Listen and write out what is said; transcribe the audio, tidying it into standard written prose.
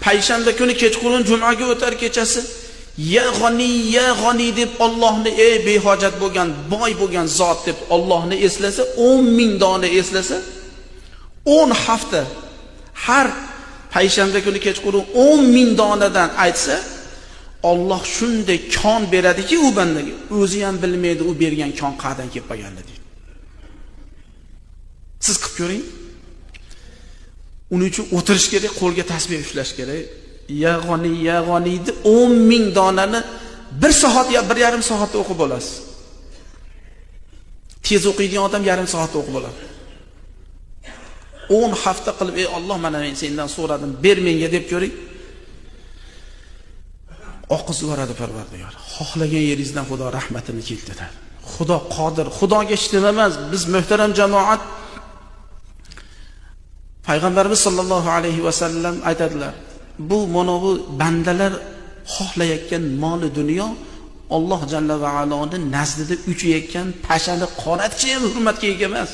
payshanba kuni kechqurun jumaga o'tar kechasi ya g'aniy ya g'aniy deb Allohni ey behojat bo'lgan, boy bo'lgan zot deb Allohni eslasa, 10 ming dona eslasa, 10 hafta har payshanba kuni kechqurun 10 ming donadan aytsa, Alloh shunday kon beradiki u bandaga, o'zi ham bilmaydi u bergan kon qayerdan kelib qolganini deydi. Siz qilib ko'ring. Uning uchun o'tirish kerak, qo'lga tasbih ushlash kerak. Ya g'aniy, ya g'aniy deb 10 ming donani 1 soat yo 1,5 soatda o'qib olasiz. Tez o'qiydigan odam yarim soatda o'qib oladi. 10 hafta qilib, ey Alloh, mana men sendan so'radim, ber menga deb ko'ring. Oqizib yuboradi Parvardigor. Xohlagan yeringizdan Xudo rahmatini keltiradi. Xudo qodir, Xudoga hech nima emas. Biz muhtaram jamoat, Payg'ambarimiz sollallohu alayhi va sallam aytadilar, bu mana bu bandalar xohlayotgan moli dunyo Alloh jalla va aloning nazdida uchayotgan pashani qonatcha ham hurmatga ega emas.